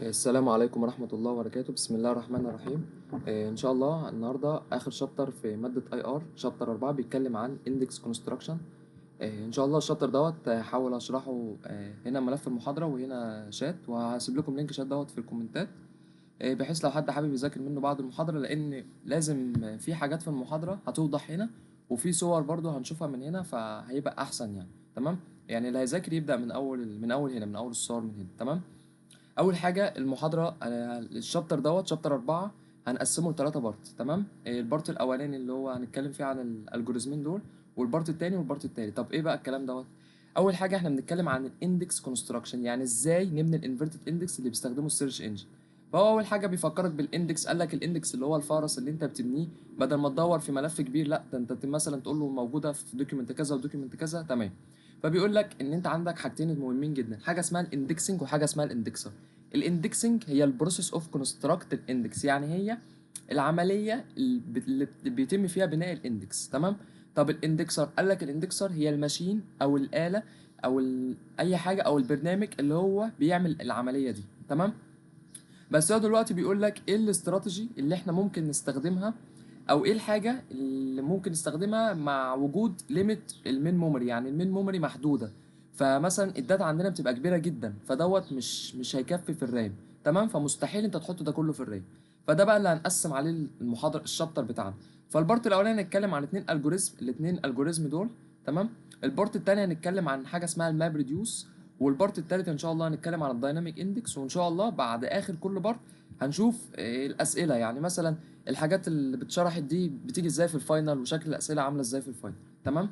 السلام عليكم ورحمة الله وبركاته. بسم الله الرحمن الرحيم. إن شاء الله النهاردة آخر chapter في مادة IR، chapter 4 بيتكلم عن index construction. إن شاء الله ال chapter دوت هحاول أشرحه هنا ملف المحاضرة وهنا شات، وهسيب لكم link chat دوت في الكومنتات، بحيث لو حد حابب يذاكر منه بعد المحاضرة، لأن لازم في حاجات في المحاضرة هتوضح هنا، وفي صور برضو هنشوفها من هنا، فهيبقى أحسن يعني. تمام، يعني اللي هيذاكر يبدأ من أول هنا، من أول الصور من هنا. تمام، اول حاجة المحاضرة ال chapter دوت chapter 4 هنقسمه لثلاثة part. تمام، ال part الاولاني اللي هو هنتكلم فيه عن ال algorithmين دول، وال part الثاني وال part الثالث. طب ايه بقى الكلام دوت؟ اول حاجة احنا بنتكلم عن ال index construction، يعني ازاي نبني ال inverted index اللي بيستخدمه ال search engine. فهو اول حاجة بيفكرك بال index، قال لك ال index اللي هو الفهرس اللي انت بتبنيه، بدل ما تدور في ملف كبير، لا ده انت مثلا تقول له موجودة في document كذا و document كذا. تمام، فبيقول لك ان انت عندك حاجتين مهمين جدا، حاجة اسمها ال indexing وحاجه اسمها ال indexer. ال indexing هي ال process of construct ال index، يعني هي العملية اللي بيتم فيها بناء ال index. تمام، طب ال indexer؟ قال لك ال indexer هي ال machine او الاله او اي حاجة او البرنامج اللي هو بيعمل العملية دي. تمام، بس هو دلوقتي بيقول لك ايه الاستراتيجي اللي احنا ممكن نستخدمها، او ايه الحاجة اللي ممكن نستخدمها مع وجود limit ال main memory، يعني ال main memory محدوده، فمثلا ال data عندنا بتبقى كبيرة جدا، فدوت مش هيكفي في ال RAM. تمام، فمستحيل انت تحط ده كله في ال RAM. فده بقى اللي هنقسم عليه المحاضره، ال chapter بتاعنا. فال part الاولاني هنتكلم عن اتنين algorithm، الاتنين algorithm دول. تمام، ال part التاني هنتكلم عن حاجة اسمها ال map reduce، وال part التالت ان شاء الله هنتكلم عن ال dynamic index. وان شاء الله بعد اخر كل part هنشوف الاسئله، يعني مثلا الحاجات اللي بتشرحت دي بتيجي ازاي في ال final، وشكل الاسئلة عامله ازاي في ال final. تمام،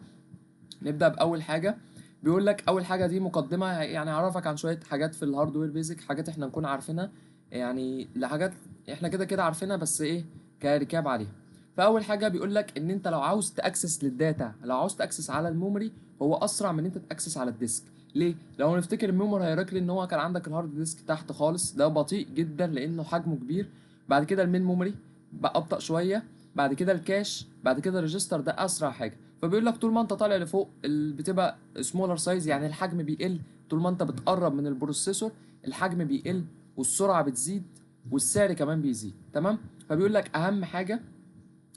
نبدا باول حاجه. بيقول لك اول حاجة دي مقدمه، يعني عرفك عن شوية حاجات في ال hardware basic، حاجات احنا نكون عارفينها، يعني لحاجات احنا كده كده عارفينها، بس ايه ك recap عليها. فاول حاجة بيقول لك ان انت لو عاوز ت access لل data، لو عاوز ت access على ال memory، هو اسرع من ان انت ت access على ال disk. ليه؟ لو نفتكر ال memory hierarchy، ان هو كان عندك ال hard disk تحت خالص، ده بطيء جدا لانه حجمه كبير. بعد كده ال main memory بقى ابطا شويه، بعد كده ال cache، بعد كده ال register، ده اسرع حاجه. فبيقول لك طول ما انت طالع لفوق بتبقى smaller size، يعني الحجم بيقل. طول ما انت بتقرب من ال processor الحجم بيقل والسرعة بتزيد والسعر كمان بيزيد. تمام، فبيقول لك اهم حاجة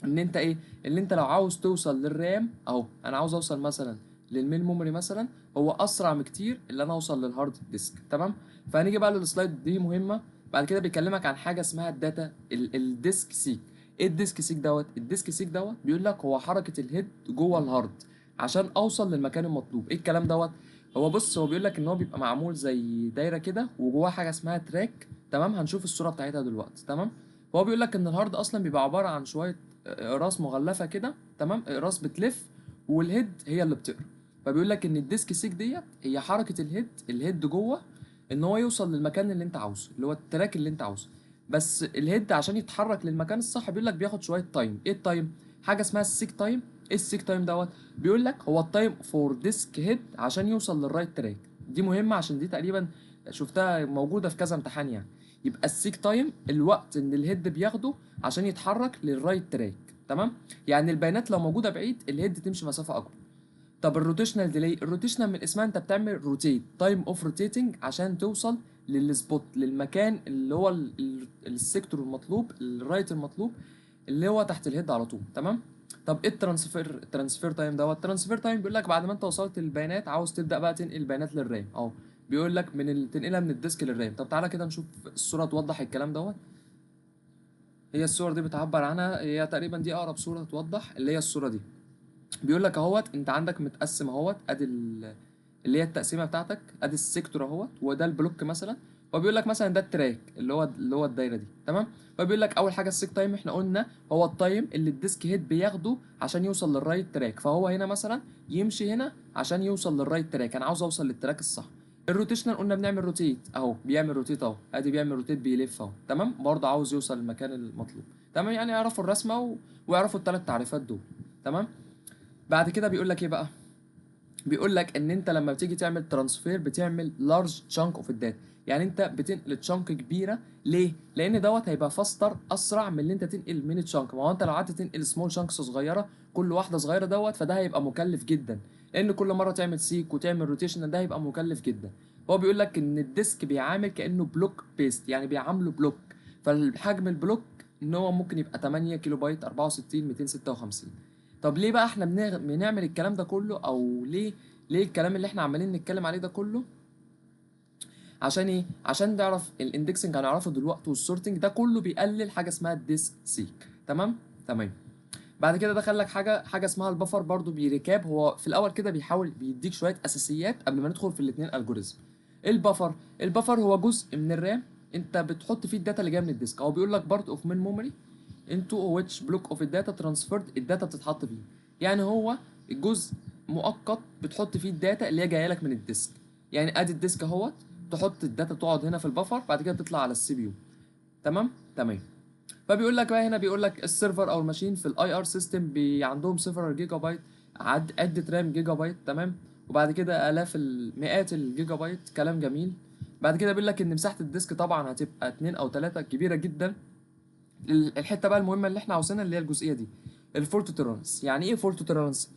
ان انت ايه؟ ان انت لو عاوز توصل لل RAM، اهو انا عاوز اوصل مثلا لل main memory مثلا، هو اسرع بكتير اللي انا اوصل لل hard disk. تمام، فهنيجي بقى لل slide دي مهمه. بعد كده بيكلمك عن حاجة اسمها ال data ال disk seek. ايه ال disk seek دوت؟ ال disk seek دوت بيقول لك هو حركة ال head جوه ال hard عشان اوصل للمكان المطلوب. ايه الكلام دوت؟ هو بص، هو بيقول لك ان هو بيبقى معمول زي دايرة كده وجواها حاجة اسمها track. تمام، هنشوف الصورة بتاعتها دلوقتي. تمام، فهو بيقول لك ان ال hard اصلا بيبقى عبارة عن شوية اقراص مغلفه كده. تمام، اقراص بتلف وال head هي اللي بتقرا. فبيقول لك ان ال disk seek ديت هي حركة ال head، ال head جوه، ان هو يوصل للمكان اللي انت عاوزه، اللي هو ال track اللي انت عاوزه. بس ال head عشان يتحرك للمكان الصح بيقول لك بياخد شوية time. ايه ال time؟ حاجة اسمها ال seek time. ايه ال seek time دوت؟ بيقول لك هو ال time for disk head عشان يوصل لل right track. دي مهمة عشان دي تقريبا شفتها موجودة في كذا امتحان يعني. يبقى ال seek time الوقت ان ال head بياخده عشان يتحرك لل right track. تمام، يعني البيانات لو موجودة بعيد ال head تمشي مسافة اكبر. طب ال rotational delay؟ ال rotational من اسمها انت بتعمل rotate، time of rotating عشان توصل لل spot، للمكان اللي هو ال sector المطلوب، ال right المطلوب اللي هو تحت ال head على طول. تمام، طب ايه ال transfer؟ ال transfer time دوت، ال transfer time بيقول لك بعد ما انت وصلت للبيانات عاوز تبدا بقى تنقل البيانات لل RAM، اهو بيقول لك تنقلها من ال disk لل RAM. طب تعالى كده نشوف الصورة توضح الكلام دوت. هي الصور دي بتعبر عنها، هي تقريبا دي اقرب صوره توضح، اللي هي الصورة دي. بيقول لك اهوت انت عندك متقسم اهوت، ادي اللي هي التقسيمه بتاعتك، ادي ال sector اهوت وده ال block مثلا. هو بيقول لك مثلا ده ال track اللي هو الدايرة دي. تمام، فبيقول لك اول حاجة ال seek time، احنا قلنا هو ال time اللي ال disk head بياخده عشان يوصل لل right track. فهو هنا مثلا يمشي هنا عشان يوصل لل right track، انا عاوز اوصل لل track الصح. ال rotational قلنا بنعمل rotate اهو، بيعمل rotate اهو، ادي بيعمل rotate بيلف اهو. تمام، برضه عاوز يوصل للمكان المطلوب. تمام، يعني يعرفوا الرسمة ويعرفوا الثلاث تعريفات دول. تمام، بعد كده بيقول لك ايه بقى؟ بيقول لك ان انت لما بتيجي تعمل transfer بتعمل large chunk of ال data، يعني انت بتنقل chunk كبيره. ليه؟ لان دوت هيبقى faster، اسرع من اللي انت تنقل mini chunk. ما هو انت لو قعدت تنقل small chunks صغيره، كل واحدة صغيرة دوت، فده هيبقى مكلف جدا، لان كل مرة تعمل seek وتعمل rotation ده هيبقى مكلف جدا. هو بيقول لك ان ال disk بيعامل كانه block based، يعني بيعامله block، فالحجم ال block ان هو ممكن يبقى 8 كيلو بايت، 64، 256. طب ليه بقى احنا بنعمل الكلام ده كله؟ او ليه الكلام اللي احنا عمالين نتكلم عليه ده كله؟ عشان ايه؟ عشان نعرف ال indexing هنعرفه دلوقتي، وال sorting ده كله بيقلل حاجة اسمها ال disk seek. تمام تمام. بعد كده دخل لك حاجه اسمها ال buffer، برضو بي recap. هو في الاول كده بيحاول بيديك شوية اساسيات قبل ما ندخل في الاثنين algorithm. ال buffer، ال buffer هو جزء من ال RAM انت بتحط فيه ال data اللي جاية من ال disk. هو بيقول لك part of main memory into which block of ال data transferred، ال data بتتحط فيه. يعني هو الجزء مؤقت بتحط فيه ال data اللي هي جاية لك من ال disk. يعني ادي ال disk اهوت، تحط ال data تقعد هنا في ال buffer، بعد كده تطلع على ال CPU. تمام تمام. فبيقول لك بقى هنا، بيقول لك ال server او ال machine في ال IR system عندهم several جيجا بايت، عدة RAM جيجا بايت. تمام. وبعد كده الاف مئات الجيجا بايت. كلام جميل. بعد كده بيقول لك ان مساحة ال disk طبعا هتبقى 2 او 3، كبيرة جدا. الحتة بقى المهمة اللي احنا عاوزينها اللي هي الجزئية دي، ال fault tolerance. يعني ايه fault tolerance؟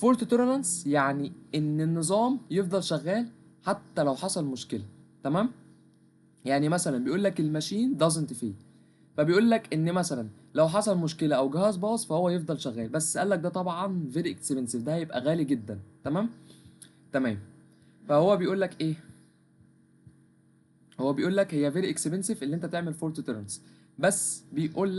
fault tolerance يعني ان النظام يفضل شغال حتى لو حصل مشكلة. تمام. يعني مثلا بيقول لك ال machine doesn't fail، فبيقول لك ان مثلا لو حصل مشكلة او جهاز باظ فهو يفضل شغال، بس قال لك ده طبعا very expensive، ده هيبقى غالي جدا. تمام تمام. فهو بيقول لك ايه؟ هو بيقول لك هي very expensive اللي انت تعمل fault tolerance، بس بيقول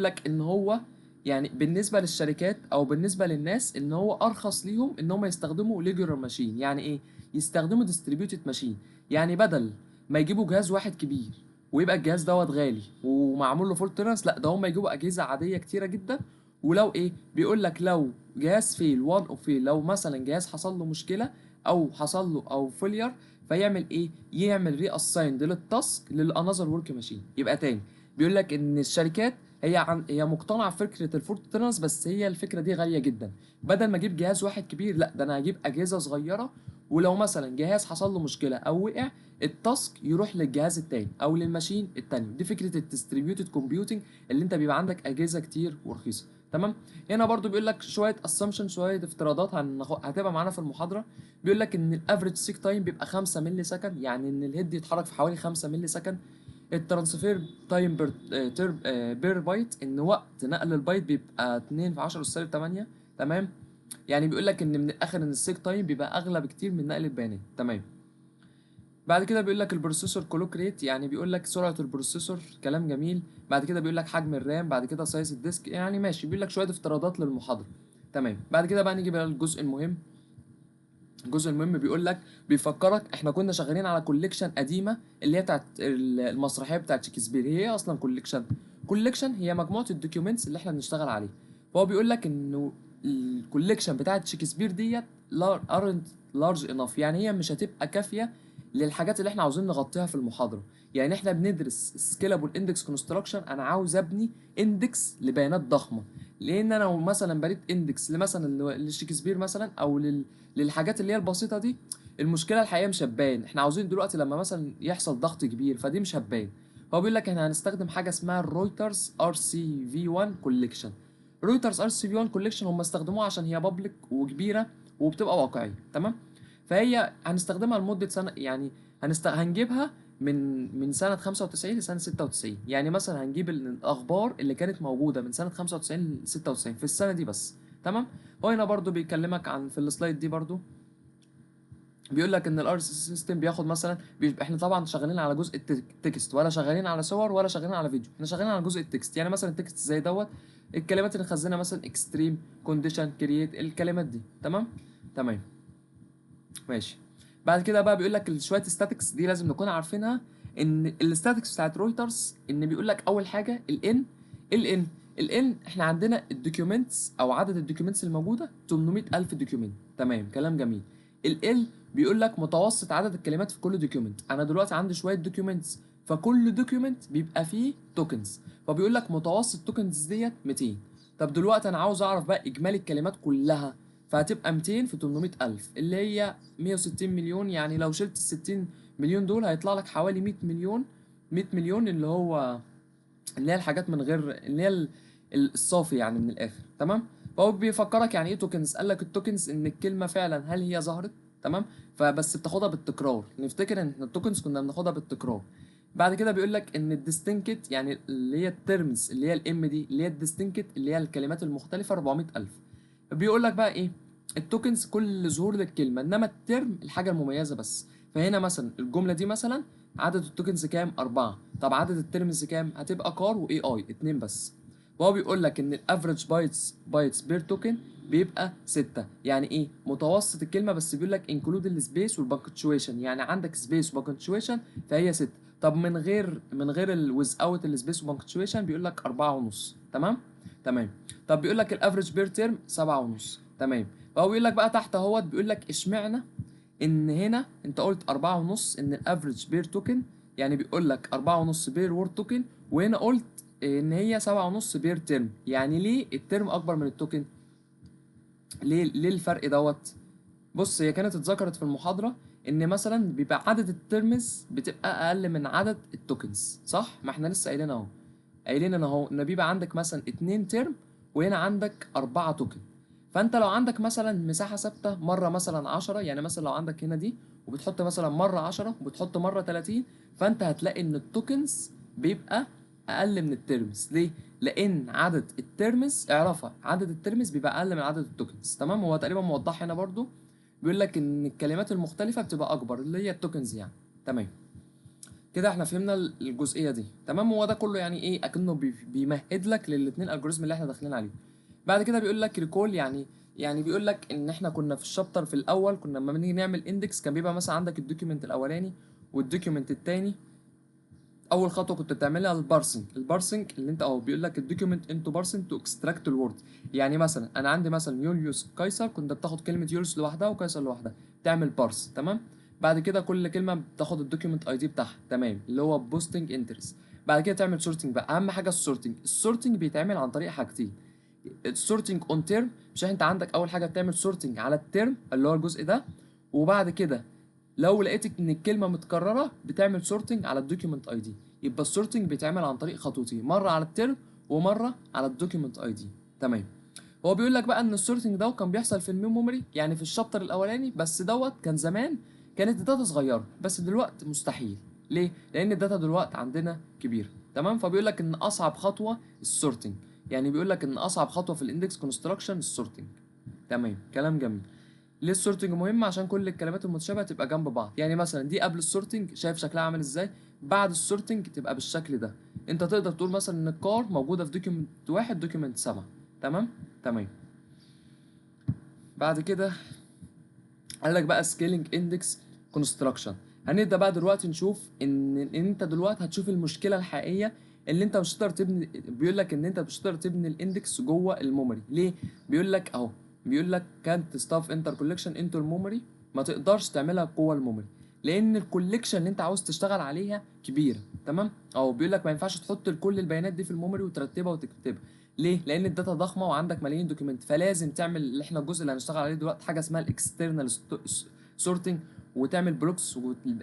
لك ان هو يعني بالنسبة للشركات او بالنسبة للناس ان هو ارخص ليهم ان هم يستخدموا regular machine. يعني ايه يستخدموا distributed machine؟ يعني بدل ما يجيبوا جهاز واحد كبير ويبقى الجهاز دوت غالي ومعمول له fault tolerance، لا ده هم يجيبوا اجهزة عادية كتيرة جدا. ولو ايه؟ بيقول لك لو جهاز fail، one of fail، لو مثلا جهاز حصل له مشكلة او حصل له او failure، فيعمل ايه؟ يعمل reassign لل task لل another work machine. يبقى تاني بيقول لك ان الشركات هي مقتنعة بفكره ال fault tolerance، بس هي الفكرة دي غالية جدا. بدل ما اجيب جهاز واحد كبير، لا ده انا هجيب اجهزة صغيره، ولو مثلا جهاز حصل له مشكلة او وقع، ال task يروح للجهاز التاني او لل machine التاني. دي فكرة ال distributed computing اللي انت بيبقى عندك اجهزة كتير ورخيصه. تمام. هنا برضو بيقول لك شوية assumption، شوية افتراضات هتبقى معانا في المحاضره. بيقول لك ان ال average seek time بيبقى 5 millisecond، يعني ان ال head يتحرك في حوالي 5 millisecond. ال transfer time per byte، ان وقت نقل البايت بيبقى 2 في 10 سالب 8. تمام. يعني بيقول لك ان من الاخر ان ال seek time بيبقى اغلى بكتير من نقل البيانات. تمام. بعد كده بيقول لك ال processor clock rate، يعني بيقول لك سرعة ال processor. كلام جميل. بعد كده بيقول لك حجم ال RAM، بعد كده size ال disk. يعني ماشي، بيقول لك شوية افتراضات للمحاضره. تمام. بعد كده بقى نيجي بقى للجزء المهم. الجزء المهم بيقول لك، بيفكرك احنا كنا شغالين على collection قديمة اللي هي بتاعت المسرحية بتاعت شكسبير. هي ايه اصلا collection؟ collection هي مجموعة ال documents اللي احنا بنشتغل عليها. فهو بيقول لك انه ال collection بتاعت شكسبير ديت aren't large enough، يعني هي مش هتبقى كافيه للحاجات اللي احنا عاوزين نغطيها في المحاضره. يعني احنا بندرس scalable index construction، انا عاوز ابني index لبيانات ضخمه، لان انا لو مثلا بنيت index لمثلا لشكسبير مثلا او للحاجات اللي هي البسيطة دي، المشكلة الحقيقية مش هتبان. احنا عاوزين دلوقتي لما مثلا يحصل ضغط كبير فدي مش هتبان. هو بيقول لك احنا هنستخدم حاجة اسمها ال Reuters RCV 1 collection. Reuters RCV 1 collection هم استخدموها عشان هي public وكبيره وبتبقى واقعيه. تمام. فهي هنستخدمها لمدة سنه، يعني هنجيبها من سنة 95 لسنه 96. يعني مثلا هنجيب الاخبار اللي كانت موجودة من سنة 95 ل 96 في السنة دي بس. تمام. هو هنا برضو بيكلمك عن في ال slide دي برضو بيقول لك ان ال RSS system بياخد مثلا احنا طبعا شغالين على جزء ال text، ولا شغالين على صور ولا شغالين على فيديو، احنا شغالين على جزء ال text. يعني مثلا ال text زي دوت، الكلمات اللي نخزنها مثلا extreme، condition، create، الكلمات دي. تمام تمام ماشي. بعد كده بقى بيقول لك شوية statistics دي لازم نكون عارفينها. ان ال statistics بتاعت رويترز ان بيقول لك اول حاجة ال N، ال N، ال N احنا عندنا ال documents او عدد ال documents الموجودة 800,000 document. تمام، كلام جميل. ال L بيقول لك متوسط عدد الكلمات في كل document. انا دلوقتي عندي شوية documents، فكل document بيبقى فيه tokens، فبيقول لك متوسط tokens ديت 200. طب دلوقتي انا عاوز اعرف بقى اجمالي الكلمات كلها، فهتبقى 200 في 800,000 اللي هي 160 مليون. يعني لو شلت ال 60 مليون دول هيطلع لك حوالي 100 مليون، 100 مليون اللي هو اللي هي الحاجات من غير اللي هي الصافي يعني من الاخر. تمام. فهو بيفكرك يعني ايه tokens. قال لك ال tokens ان الكلمة فعلا هل هي ظهرت تمام؟ فبس بتاخدها بالتكرار. نفتكر ان ال tokens كنا بناخدها بالتكرار. بعد كده بيقول لك ان ال distinct، يعني اللي هي ال terms اللي هي ال M دي اللي هي ال distinct اللي هي الكلمات المختلفة 400,000. بيقول لك بقى ايه؟ ال tokens كل ظهور للكلمه، انما ال term الحاجة المميزة بس. فهنا مثلا الجملة دي مثلا عدد ال tokens كام؟ 4. طب عدد ال terms كام؟ هتبقى car و AI 2 بس. وهو بيقول لك ان ال average bytes per token بيبقى 6. يعني ايه؟ متوسط الكلمة بس. بيقول لك include ال space وال punctuation، يعني عندك space و punctuation فهي 6. طب من غير ال without ال space و punctuation بيقول لك 4.5. تمام؟ تمام. طب بيقول لك ال average per term 7.5. تمام. فهو بيقول لك بقى تحت اهوت، بيقول لك اشمعنى ان هنا انت قلت 4.5 ان ال average per token، يعني بيقول لك 4.5 per word token، وهنا قلت ان هي 7.5 per term. يعني ليه ال term اكبر من ال token؟ ليه الفرق دوت؟ بص، هي كانت اتذكرت في المحاضرة ان مثلا بيبقى عدد ال terms بتبقى اقل من عدد ال tokens، صح؟ ما احنا لسه قايلين اهو، قايلين ان اهو ان بيبقى عندك مثلا 2 term وهنا عندك 4 token. فانت لو عندك مثلا مساحة ثابتة مرة مثلا 10، يعني مثلا لو عندك هنا دي وبتحط مثلا مرة 10 وبتحط مرة 30، فانت هتلاقي ان ال tokens بيبقى اقل من ال terms. ليه؟ لان عدد ال terms، اعرفها، عدد ال terms بيبقى اقل من عدد ال tokens. تمام؟ هو تقريبا موضح هنا برضو، بيقول لك ان الكلمات المختلفة بتبقى اكبر اللي هي ال tokens يعني. تمام كده احنا فهمنا الجزئية دي. تمام. هو ده كله يعني ايه؟ اكنه بيمهد لك للاثنين algorithm اللي احنا داخلين عليهم. بعد كده بيقول لك recall، يعني بيقول لك ان احنا كنا في ال chapter في الاول كنا لما بنيجي نعمل index كان بيبقى مثلا عندك ال document الاولاني وال document الثاني. اول خطوة كنت بتعملها ال parsing، ال parsing اللي انت اهو بيقول لك ال document into parsing to extract ال word. يعني مثلا انا عندي مثلا يوليوس قيصر، كنت بتاخد كلمة يوليوس لوحدها وقيصر لوحدها تعمل parse. تمام. بعد كده كل كلمة بتاخد ال document ID بتاعها، تمام، اللي هو posting entries. بعد كده تعمل sorting بقى. اهم حاجة ال sorting. ال sorting بيتعمل عن طريق حاجتين: ال sorting on term، مش انت عندك اول حاجة بتعمل sorting على ال term اللي هو الجزء ده، وبعد كده لو لقيت ان الكلمة متكررة بتعمل sorting على ال document ID. يبقى ال sorting بيتعمل عن طريق خطوتين، مرة على ال term ومرة على ال document ID. تمام. هو بيقول لك بقى ان ال sorting ده كان بيحصل في ال main memory، يعني في ال chapter الاولاني، بس دوت كان زمان كانت ال data صغيره، بس دلوقتي مستحيل. ليه؟ لان ال data دلوقتي عندنا كبيره. تمام. فبيقول لك ان اصعب خطوة ال sorting، يعني بيقول لك ان اصعب خطوة في ال index construction ال sorting. تمام، كلام جميل. ليه ال sorting مهم؟ عشان كل الكلمات المتشابهة تبقى جنب بعض. يعني مثلا دي قبل ال sorting شايف شكلها عامل ازاي، بعد ال sorting تبقى بالشكل ده. انت تقدر تقول مثلا ان ال car موجودة في document 1 document 7. تمام. تمام. بعد كده قال لك بقى scaling index construction. هنبدا بقى دلوقتي نشوف ان انت دلوقتي هتشوف المشكلة الحقيقية اللي انت مش هتقدر تبني. بيقول لك ان انت مش هتقدر تبني ال index جوه ال memory. ليه؟ بيقول لك اهو، بيقول لك كانت ستاف انتر كولكشن انتو الميموري، ما تقدرش تعملها جوه ال memory لان ال collection اللي انت عاوز تشتغل عليها كبيره. تمام. اهو بيقول لك ما ينفعش تحط كل البيانات دي في ال memory وترتبها وتكتبها. ليه؟ لان ال data ضخمة وعندك ملايين document، فلازم تعمل اللي احنا الجزء اللي هنشتغل عليه دلوقتي حاجة اسمها ال external sorting وتعمل blocks.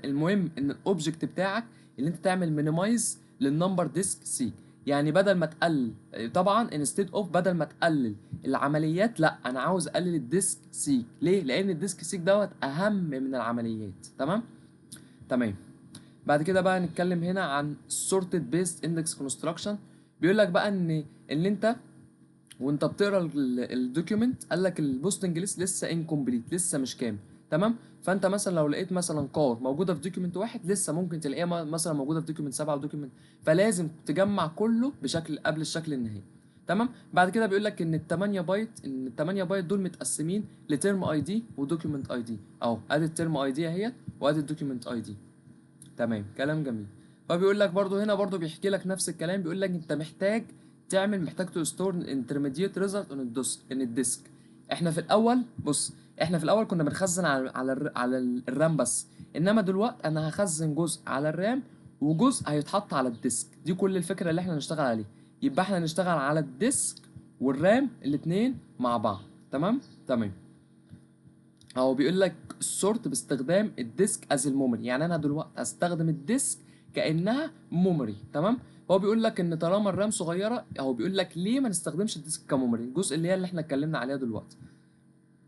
المهم ان ال object بتاعك اللي انت تعمل minimize لل number disk seek، يعني بدل ما تقلل طبعا instead of بدل ما تقلل العمليات، لا انا عاوز اقلل ال disk seek. ليه؟ لان ال disk seek دوت اهم من العمليات. تمام. تمام. بعد كده بقى نتكلم هنا عن sorted based index construction. بيقول لك بقى ان انت وانت بتقرا ال document قال لك ال posting list لسه incomplete، لسه مش كامل. تمام. فانت مثلا لو لقيت مثلا car موجودة في document 1 لسه ممكن تلاقيها مثلا موجودة في document 7 و document، فلازم تجمع كله بشكل قبل الشكل النهائي. تمام. بعد كده بيقول لك ان ال 8 بايت دول متقسمين ل term ID و document ID. اهو ادي ال term ID اهيت وادي ال document ID. تمام، كلام جميل. فبيقول لك برضو هنا برضو بيحكي لك نفس الكلام، بيقول لك انت محتاج تعمل، محتاج to store intermediate result on ال disk in ال disk. احنا في الاول، بص، احنا في الاول كنا بنخزن على ال RAM بس، انما دلوقتي انا هخزن جزء على ال RAM وجزء هيتحط على ال disk. دي كل الفكرة اللي احنا هنشتغل عليها. يبقى احنا هنشتغل على ال disk وال RAM الاتنين مع بعض. تمام. تمام. هو بيقول لك ال sort باستخدام ال disk as ال memory، يعني انا دلوقتي هستخدم ال disk كانها memory. تمام. هو بيقول لك ان طالما ال RAM صغيره، هو بيقول لك ليه ما نستخدمش ال disk ك memory، الجزء اللي هي اللي احنا اتكلمنا عليها دلوقتي.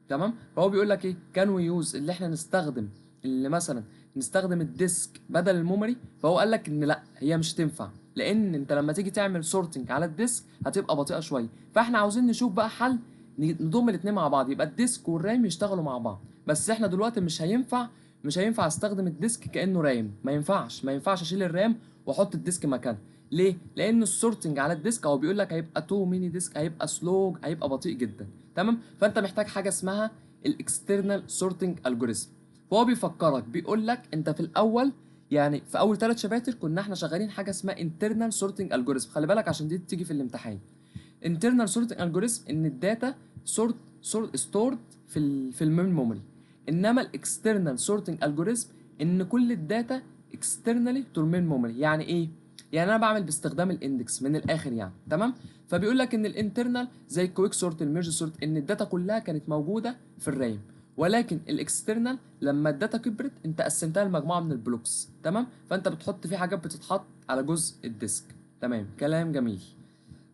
تمام. فهو بيقول لك ايه؟ can we use اللي احنا نستخدم، اللي مثلا نستخدم ال disk بدل ال memory. فهو قال لك ان لا، هي مش تنفع، لان انت لما تيجي تعمل sorting على ال disk هتبقى بطيئه شويه. فاحنا عاوزين نشوف بقى حل نضم الاثنين مع بعض، يبقى ال disk وال RAM يشتغلوا مع بعض. بس احنا دلوقتي مش هينفع استخدم ال disk كانه RAM، ما ينفعش اشيل ال RAM واحط ال disk مكانه. ليه؟ لان ال sorting على ال disk هو بيقول لك هيبقى too many disk، هيبقى slow، هيبقى بطيء جدا، تمام. فانت محتاج حاجة اسمها ال external sorting algorithm. فهو بيفكرك، بيقول لك انت في الاول، يعني في اول 3 شباتر كنا احنا شغالين حاجة اسمها internal sorting algorithm. خلي بالك عشان دي تيجي في الامتحان. internal sorting algorithm ان ال data sort stored في ال main memory، انما ال external sorting algorithm ان كل ال data externally to ال main memory. يعني ايه؟ يعني انا بعمل باستخدام ال index من الاخر يعني، تمام. فبيقول لك ان ال internal زي ال quick sort، ال merge sort، ان ال data كلها كانت موجودة في ال RAM، ولكن ال external لما ال data كبرت انت قسمتها لمجموعة من ال blocks، تمام. فانت بتحط في حاجات بتتحط على جزء ال disk، تمام. كلام جميل.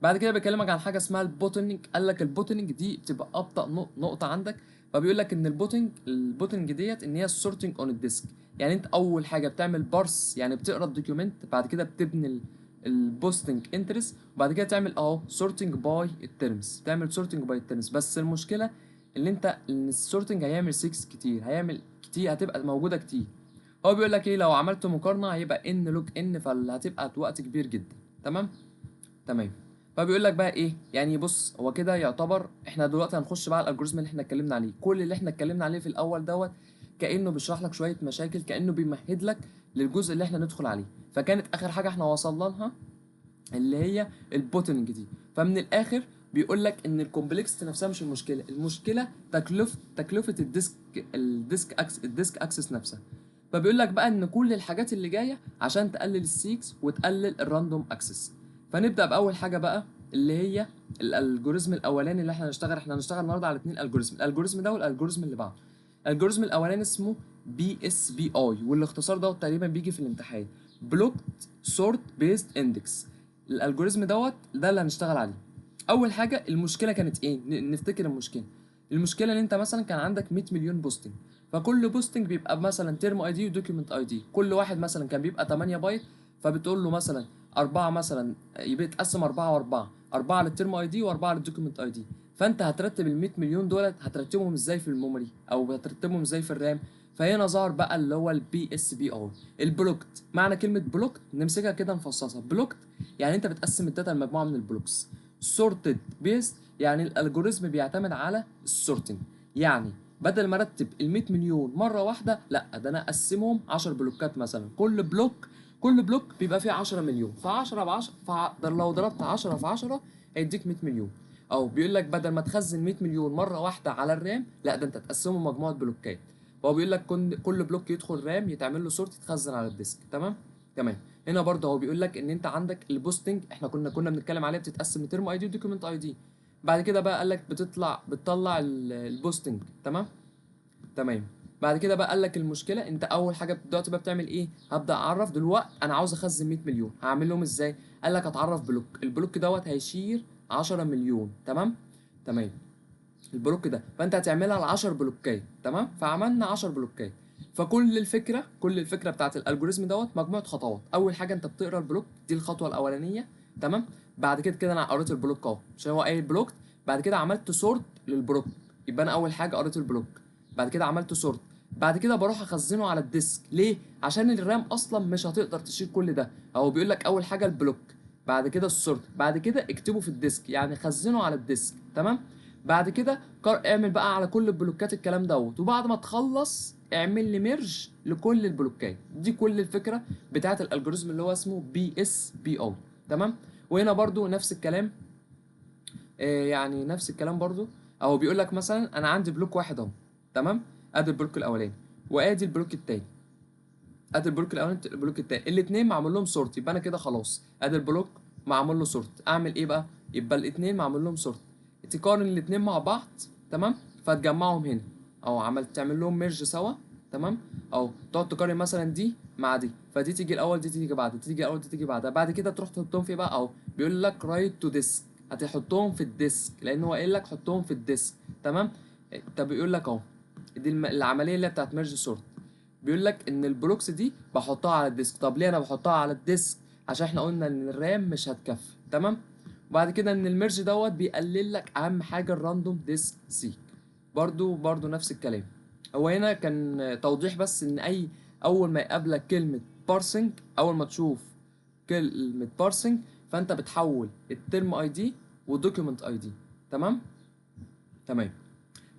بعد كده بيكلمك عن حاجة اسمها ال bottleneck. قال لك ال bottleneck دي بتبقى ابطا نقطة عندك. فبيقول لك ان ال bottleneck ديت ان هي ال sorting on ال disk. يعني انت اول حاجة بتعمل parse، يعني بتقرا ال document، بعد كده بتبني ال posting entries، وبعد كده تعمل اهو sorting by ال terms، تعمل sorting by ال terms. بس المشكلة اللي انت ان ال sorting هيعمل seeks كتير، هيعمل كتير، هتبقى موجودة كتير. هو بيقول لك ايه؟ لو عملت مقارنة هيبقى n log n، فهتبقى وقت كبير جدا، تمام. فبيقول لك بقى ايه؟ يعني بص، هو كده يعتبر احنا دلوقتي هنخش بقى على ال algorithm اللي احنا اتكلمنا عليه. كل اللي احنا اتكلمنا عليه في الاول دوت كانه بيشرح لك شوية مشاكل، كانه بيمهد لك للجزء اللي احنا ندخل عليه. فكانت اخر حاجة احنا وصلنا لها اللي هي ال bottleneck دي. فمن الاخر بيقول لك ان ال complexity نفسها مش المشكله، المشكلة تكلفه ال disk access نفسها. فبيقول لك بقى ان كل الحاجات اللي جاية عشان تقلل ال seeks وتقلل ال random access. فنبدا باول حاجة بقى اللي هي ال algorithm الاولاني اللي احنا هنشتغل. احنا هنشتغل النهارده على اتنين algorithm، ال algorithm ده وال algorithm اللي بعده. ال algorithm الاولاني اسمه BSBI، والاختصار دوت تقريبا بيجي في الامتحان، blocked sort based index. ال algorithm دوت ده اللي هنشتغل عليه. اول حاجة المشكلة كانت ايه؟ نفتكر المشكله. المشكلة ان انت مثلا كان عندك 100 مليون posting، فكل posting بيبقى مثلا term ID و document ID، كل واحد مثلا كان بيبقى 8 بايت. فبتقول له مثلا أربعة مثلا، يبقى يتقسم أربعة وأربعة، أربعة لل term ID وأربعة لل document ID. فأنت هترتب ال 100 مليون دولت، هترتبهم ازاي في ال memory أو هترتبهم ازاي في ال RAM؟ فهنا ظهر بقى اللي هو ال BSBI، ال blocked. معنى كلمة blocked نمسكها كده نفصصها. blocked يعني انت بتقسم ال data لمجموعة من ال blocks. sorted based يعني ال algorithm بيعتمد على ال sorting، يعني بدل ما ارتب ال 100 مليون مرة واحده، لا ده انا اقسمهم 10 بلوكات مثلا، كل block بيبقى فيه 10 مليون، ف 10 ب 10، فلو ضربت 10 في 10 هيديك 100 مليون. او بيقول لك بدل ما تخزن 100 مليون مرة واحدة على ال RAM، لا ده انت تقسمه مجموعة بلوكات. فهو بيقول لك كل block يدخل RAM، يتعمل له sort، يتخزن على ال disk، تمام. هنا برضه هو بيقول لك ان انت عندك ال posting احنا كنا بنتكلم عليها بتتقسم ل term ID و document ID. بعد كده بقى قال لك بتطلع ال posting، تمام. بعد كده بقى قال لك المشكلة انت اول حاجة دلوقتي بقى بتعمل ايه؟ هبدا اعرف دلوقتي انا عاوز اخزن 100 مليون، هعمل لهم ازاي؟ قال لك هتعرف block، ال block دوت هيشيل 10 مليون، تمام. ال block ده فانت هتعملها على 10 بلوكات، تمام. فعملنا 10 بلوكات. فكل الفكرة كل الفكرة بتاعت ال algorithm دوت مجموعة خطوات. اول حاجة انت بتقرا ال block، دي الخطوة الاولانيه، تمام. بعد كده كده انا قريت ال block اهو عشان هو قايل block. بعد كده عملت sort لل block، يبقى انا اول حاجة قريت ال block، بعد كده عملت sort، بعد كده بروح اخزنه على ال disk. ليه؟ عشان ال RAM اصلا مش هتقدر تشيل كل ده. هو بيقول لك اول حاجة ال block، بعد كده ال sort، بعد كده اكتبه في ال disk، يعني خزنه على ال disk، تمام. بعد كده اعمل بقى على كل البلوكات الكلام دوت، وبعد ما تخلص اعمل لي merge لكل البلوكات دي. كل الفكرة بتاعه ال algorithm اللي هو اسمه BSBI، تمام. وهنا برضو نفس الكلام، يعني نفس الكلام برضو اهو. بيقول لك مثلا انا عندي block واحد اهو، تمام، ادي ال block الاولاني وادي ال block التاني، ادي ال block الاولاني، ال block التاني، الاثنين معمول لهم sort. يبقى انا كده خلاص ادي ال block معمول له sort. اعمل ايه بقى؟ يبقى الاثنين معمول لهم sort، تقارن الاثنين مع بعض، تمام، فتجمعهم هنا او عملت تعمل لهم merge سوا، تمام. او تقعد تقارن مثلا دي مع دي، فدي تيجي الاول، دي تيجي بعد، دي تيجي الاول، دي تيجي بعدها. بعد كده تروح تحطهم في بقى اهو بيقول لك write to disk، هتحطهم في ال disk لان هو قايل لك حطهم في ال disk، تمام. طب بيقول لك اهو دي العملية اللي بتاعت merge sort، بيقول لك ان ال blocks دي بحطها على ال disk. طب ليه انا بحطها على ال disk؟ عشان احنا قلنا ان ال RAM مش هتكفي. تمام. وبعد كده ان ال merge دوت بيقلل لك اهم حاجة ال random disk seek. برضو نفس الكلام. هو هنا كان توضيح بس ان اي اول ما يقابلك كلمة parsing، اول ما تشوف كلمة parsing فانت بتحول ال term ID و document ID. تمام تمام.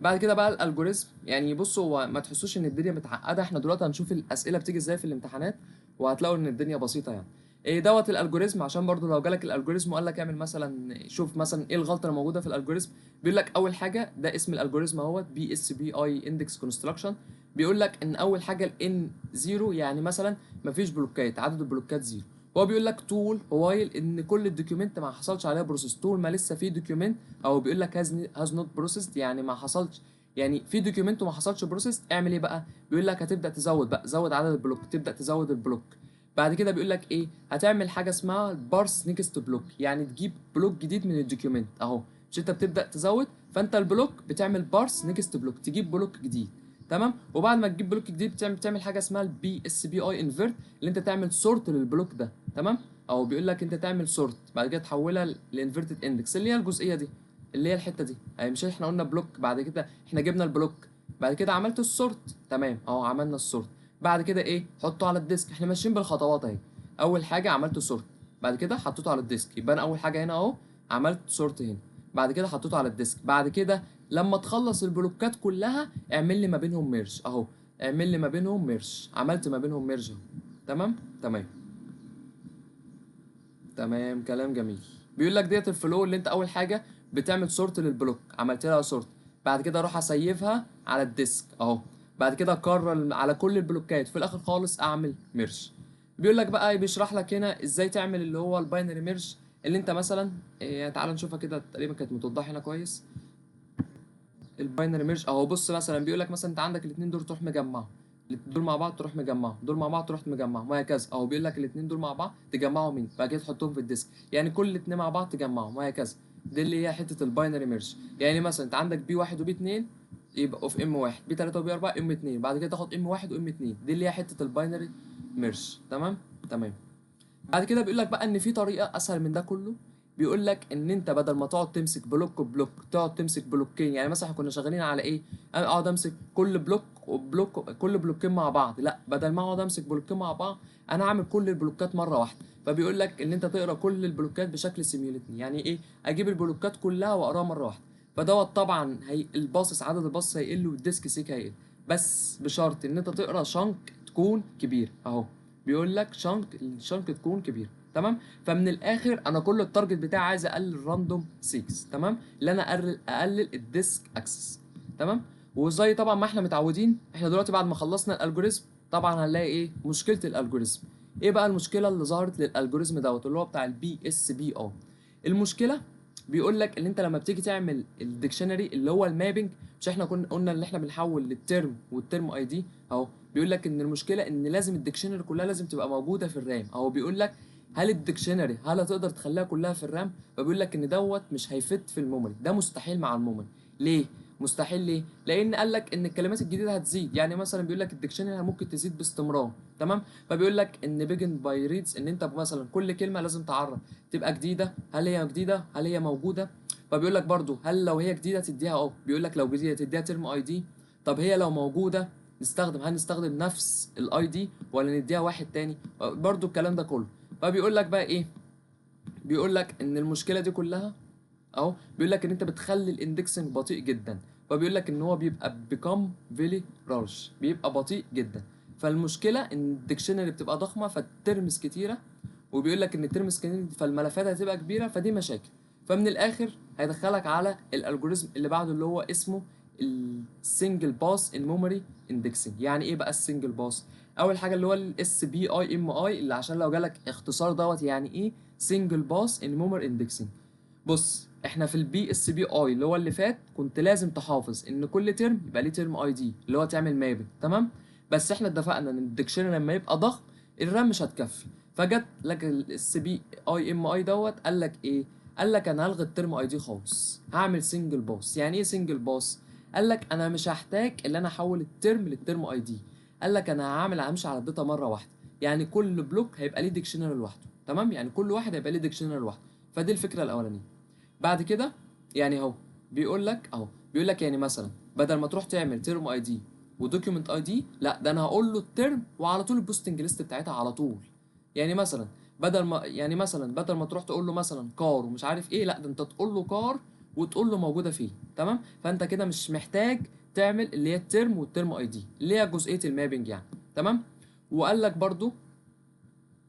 بعد كده بقى ال algorithm، يعني بصوا هو ما تحسوش ان الدنيا متعقده، احنا دلوقتي هنشوف الاسئلة بتيجي ازاي في الامتحانات وهتلاقوا ان الدنيا بسيطة يعني. ايه دوت ال algorithm، عشان برضو لو جالك ال algorithm وقال لك اعمل مثلا، شوف مثلا ايه الغلطة اللي موجودة في ال algorithm، بيقول لك اول حاجة ده اسم ال algorithm اهوت BSBI index construction. بيقول لك ان اول حاجة ال N 0، يعني مثلا مفيش بلوكات، عدد البلوكات 0. هو بيقول لك طول while ان كل ال document ما حصلش عليها process، طول ما لسه في document، او بيقول لك has not processed، يعني ما حصلش، يعني في document وما حصلش process، اعمل ايه بقى؟ بيقول لك هتبدا تزود بقى، زود عدد ال block، تبدا تزود ال block. بعد كده بيقول لك ايه؟ هتعمل حاجة اسمها parse next block، يعني تجيب block جديد من ال document اهو، مش انت بتبدا تزود، فانت ال block بتعمل parse next block، تجيب block جديد. تمام. وبعد ما تجيب block جديد بتعمل حاجة اسمها ال BSBI invert، اللي انت تعمل sort لل block ده. تمام. او بيقول لك انت تعمل sort بعد كده تحولها ل inverted index، اللي هي الجزئية دي، اللي هي الحتة دي. يعني مش احنا قلنا block، بعد كده احنا جبنا ال block، بعد كده عملت ال sort. تمام اهو عملنا ال sort. بعد كده ايه؟ حطه على ال disk. احنا ماشيين بالخطوات اهي. اول حاجة عملت sort، بعد كده حطيته على ال disk، يبقى انا اول حاجة هنا اهو عملت sort هنا، بعد كده حطيته على ال disk. بعد كده لما تخلص البلوكات كلها اعمل لي ما بينهم merge اهو، اعمل لي ما بينهم merge، عملت ما بينهم merge اهو. تمام تمام تمام، كلام جميل. بيقول لك ديت ال flow اللي انت اول حاجة بتعمل sort لل block، عملت لها sort، بعد كده اروح اسيفها على ال disk اهو، بعد كده اكرر على كل البلوكات، في الاخر خالص اعمل merge. بيقول لك بقى بيشرح لك هنا ازاي تعمل اللي هو ال binary merge، اللي انت مثلا إيه، تعال نشوفها كده، تقريبا كانت متوضحه هنا كويس. ال binary merge اهو، بص مثلا بيقول لك مثلا انت عندك الاثنين دول تروح مجمعهم، دول مع بعض تروح مجمعهم، دول مع بعض تروح مجمعهم، وهكذا. اهو بيقول لك الاثنين دول مع بعض تجمعهم مين، بعد كده تحطهم في ال disk، يعني كل الاثنين مع بعض تجمعهم وهكذا. دي اللي هي حتة ال binary merge. يعني مثلا انت عندك B 1 و B 2 يبقوا في M 1، B 3 و B 4 M 2، بعد كده تاخد M 1 و M 2، دي اللي هي حتة ال binary merge. تمام تمام. بعد كده بيقول لك بقى ان في طريقه اسهل من ده كله. بيقول لك ان انت بدل ما تقعد تمسك block block، تقعد تمسك بلوكين، يعني مثلا احنا كنا شغالين على ايه؟ انا اقعد امسك كل block و block، كل بلوكين مع بعض، لا بدل ما اقعد امسك بلوكين مع بعض انا اعمل كل البلوكات مرة واحدة. فبيقول لك ان انت تقرا كل البلوكات بشكل simultaneous، يعني ايه؟ اجيب البلوكات كلها واقراها مرة واحدة. فدوت طبعا هي ال passes، عدد ال passes هيقل وال disk seek هيقل، بس بشرط ان انت تقرا chunk تكون كبير اهو. بيقول لك chunk، ال chunk تكون كبير. تمام. فمن الاخر انا كل ال target بتاعي عايز اقلل ال random seeks، تمام، اللي انا اقلل ال disk access. تمام. وزي طبعا ما احنا متعودين، احنا دلوقتي بعد ما خلصنا ال algorithm طبعا هنلاقي ايه مشكلة ال algorithm. ايه بقى المشكلة اللي ظهرت لل algorithm دوت اللي هو بتاع ال BSBI؟ المشكلة بيقول لك ان انت لما بتيجي تعمل ال dictionary اللي هو ال mapping، مش احنا كنا قلنا ان احنا بنحول لل term وال term ID اهو. بيقول لك ان المشكلة ان لازم ال dictionary كلها لازم تبقى موجودة في ال RAM اهو. بيقول لك هل ال dictionary هل هتقدر تخليها كلها في ال RAM؟ فبيقول لك ان دوت مش هي fit في ال memory، ده مستحيل مع ال memory. ليه مستحيل؟ ليه؟ لان قال لك ان الكلمات الجديدة هتزيد، يعني مثلا بيقول لك ال dictionary ممكن تزيد باستمرار. تمام. فبيقول لك ان begin by reads، ان انت مثلا كل كلمة لازم تعرف تبقى جديدة، هل هي جديدة هل هي موجودة. فبيقول لك برضو هل لو هي جديدة تديها اهو، بيقول لك لو جديدة تديها term ID. طب هي لو موجودة نستخدم، هل نستخدم نفس ال ID ولا نديها واحد تاني؟ برضو الكلام ده كله. فبيقول لك بقى ايه؟ بيقول لك ان المشكلة دي كلها اهو، بيقول لك ان انت بتخلي ال indexing بطيء جدا. فبيقول لك ان هو بيبقى become very large، بيبقى بطيء جدا. فالمشكلة ان ال dictionary بتبقى ضخمة، فال terms كتيرة، وبيقول لك ان ال terms كتيرة فالملفات هتبقى كبيرة، فدي مشاكل. فمن الاخر هيدخلك على ال algorithm اللي بعده اللي هو اسمه ال single pass in memory indexing. يعني ايه بقى ال single pass؟ اول حاجة اللي هو ال SPIMI، اللي عشان لو جالك اختصار دوت يعني ايه single pass in memory indexing. بص احنا في ال BSBI اللي هو اللي فات كنت لازم تحافظ ان كل term يبقى ليه term ID اللي هو تعمل mapping. تمام. بس احنا اتفقنا ان ال dictionary لما يبقى ضخم ال RAM مش هتكفي، فجت لك ال SPIMI دوت قال لك ايه؟ قال لك انا هلغي ال term ID خالص، هعمل single pass. يعني ايه single pass؟ قال لك انا مش هحتاج ان انا احول ال term لل term ID. قال لك انا هعمل همشي على ال data مرة واحده، يعني كل block هيبقى ليه dictionary لوحده. تمام، يعني كل واحد هيبقى ليه dictionary لوحده. فدي الفكرة الاولانية. بعد كده يعني اهو بيقول لك اهو، بيقول لك يعني مثلا بدل ما تروح تعمل term ID و document ID، لا ده انا هقول له ال term وعلى طول ال posting list بتاعتها على طول. يعني مثلا بدل ما يعني مثلا بدل ما تروح تقول له مثلا car ومش عارف ايه، لا ده انت تقول له car وتقول له موجودة فين. تمام، فانت كده مش محتاج تعمل اللي هي ال term وال term ID اللي هي جزئية ال mapping يعني. تمام، وقال لك برضو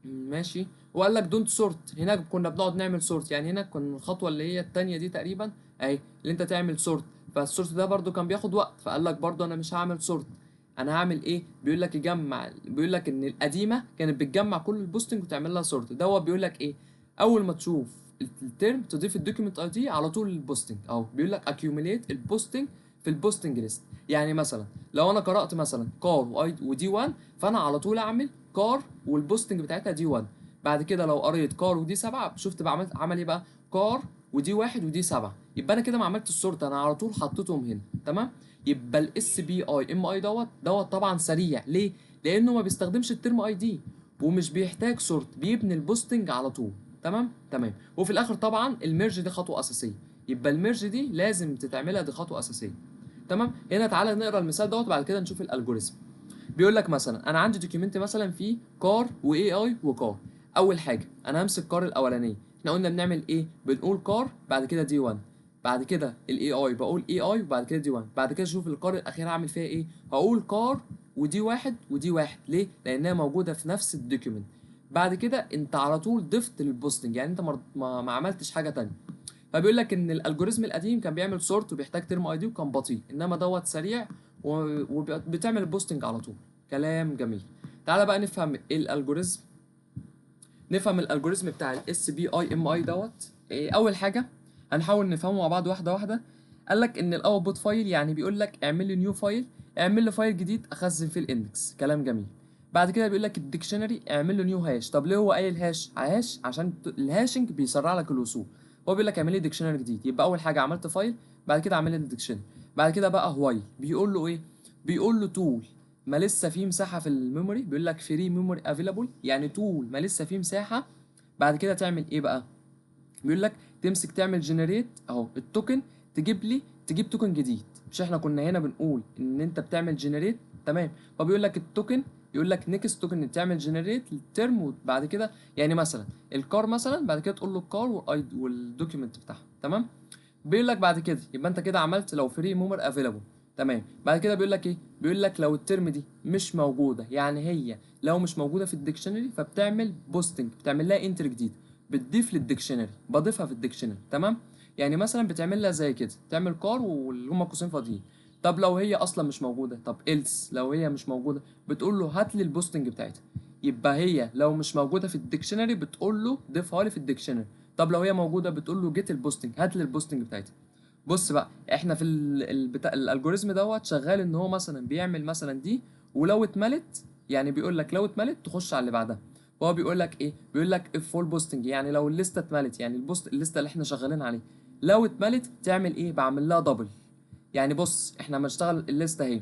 ماشي، وقال لك don't sort. هناك كنا بنقعد نعمل sort، يعني هنا كنا الخطوة اللي هي الثانية دي تقريبا اهي اللي انت تعمل sort، فال sort ده برضو كان بياخد وقت، فقال لك برضو انا مش هعمل sort، انا هعمل ايه؟ بيقول لك يجمع، بيقول لك ان القديمة كانت بتجمع كل ال posting وتعمل لها sort. دوت بيقول لك ايه؟ اول ما تشوف ال term تضيف ال document ID على طول لل posting اهو. بيقول لك accumulate ال posting في ال posting list. يعني مثلا لو انا قرات مثلا car و D 1، فانا على طول اعمل car وال posting بتاعتها D 1. بعد كده لو قريت car و D 7، شفت بقى عملت عمل ايه بقى؟ car و D 1 و D 7، يبقى انا كده ما عملتش ال sort، انا على طول حطيتهم هنا. تمام، يبقى ال SPIMI دوت دوت طبعا سريع. ليه؟ لانه ما بيستخدمش ال term ID ومش بيحتاج sort، بيبني ال posting على طول. تمام تمام. وفي الاخر طبعا ال merge دي خطوة اساسيه، يبقى ال merge دي لازم تتعملها، دي خطوة اساسية. تمام، هنا تعالى نقرا المثال دوت وبعد كده نشوف ال algorithm. بيقول لك مثلا انا عندي document مثلا فيه car و AI و car. اول حاجة انا همسك car الاولانية، احنا قلنا بنعمل ايه؟ بنقول car بعد كده D 1، بعد كده ال AI بقول AI وبعد كده D 1، بعد كده اشوف ال car الاخير هعمل فيها ايه؟ هقول car و D 1 و D 1. ليه؟ لانها موجودة في نفس ال document. بعد كده انت على طول ضفت لل posting، يعني انت ما عملتش حاجة تانية. فبيقول لك ان ال algorithm القديم كان بيعمل sort وبيحتاج term ID وكان بطيء، انما دوت سريع وبتعمل ال posting على طول. كلام جميل. تعالى بقى نفهم ايه ال algorithm، نفهم ال algorithm بتاع ال SPIMI دوت. إيه اول حاجة هنحاول نفهمه مع بعض واحدة واحدة. قال لك ان ال output file، يعني بيقول لك اعمل لي new file، اعمل لي file جديد اخزن فيه ال index. كلام جميل. بعد كده بيقول لك ال dictionary اعمل له new hash. طب ليه هو قايل hash؟ hash عشان ال hashing بيسرع لك الوصول. هو بيقول لك اعمل لي dictionary جديد، يبقى اول حاجة عملت file، بعد كده اعمل لي ال dictionary. بعد كده بقى while بيقول له ايه؟ بيقول له طول ما لسه في مساحة في ال memory، بيقول لك free memory available، يعني طول ما لسه في مساحة. بعد كده تعمل ايه بقى؟ بيقول لك تمسك تعمل generate اهو ال token، تجيب لي تجيب token جديد. مش احنا كنا هنا بنقول ان انت بتعمل generate؟ تمام. فبيقول لك ال token، يقول لك next token تعمل generate لل term، وبعد كده يعني مثلا ال car مثلا، بعد كده تقول له ال car وال document بتاعها. تمام. بيقول لك بعد كده يبقى انت كده عملت لو free memory available. تمام. بعد كده بيقول لك ايه؟ بيقول لك لو ال term دي مش موجودة، يعني هي لو مش موجودة في ال dictionary فبتعمل posting، بتعمل لها entry جديد، بتضيف لل dictionary، بضيفها في ال dictionary. تمام. يعني مثلا بتعمل لها زي كده، تعمل car واللي هم قوسين فاضيين. طب لو هي اصلا مش موجودة، طب else لو هي مش موجودة بتقول له هات لي ال posting بتاعتها. يبقى هي لو مش موجودة في ال dictionary بتقول له ضيفها لي في ال dictionary. طب لو هي موجودة بتقول له get ال posting، هات لي ال posting بتاعتها. بص بقى احنا في بتاع ال algorithm دوت شغال ان هو مثلا بيعمل مثلا دي، ولو اتملت يعني بيقول لك لو اتملت تخش على اللي بعدها. فهو بيقول لك ايه؟ بيقول لك if full posting، يعني لو الليستة اتملت، يعني ال post الليستة اللي احنا شغالين عليه لو اتملت تعمل ايه؟ بعمل لها double. يعني بص احنا لما نشتغل الليستة اهي،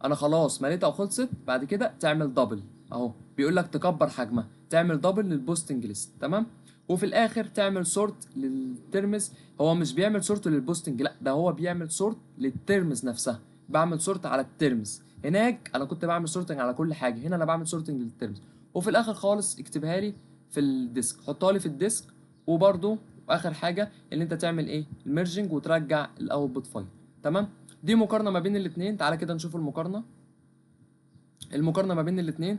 انا خلاص مليتها وخلصت، بعد كده تعمل double اهو، بيقول لك تكبر حجمها، تعمل double لل posting list. تمام. وفي الاخر تعمل sort لل terms. هو مش بيعمل sort لل posting، لا ده هو بيعمل sort لل terms نفسها. بعمل sort على ال terms. هناك انا كنت بعمل sorting على كل حاجة، هنا انا بعمل sorting لل terms. وفي الاخر خالص اكتبها لي في ال disk، حطها لي في ال disk. وبرده واخر حاجة ان انت تعمل ايه؟ ال merging وترجع ال output file. تمام. دي مقارنة ما بين الاثنين. تعالى كده نشوف المقارنة. المقارنة ما بين الاثنين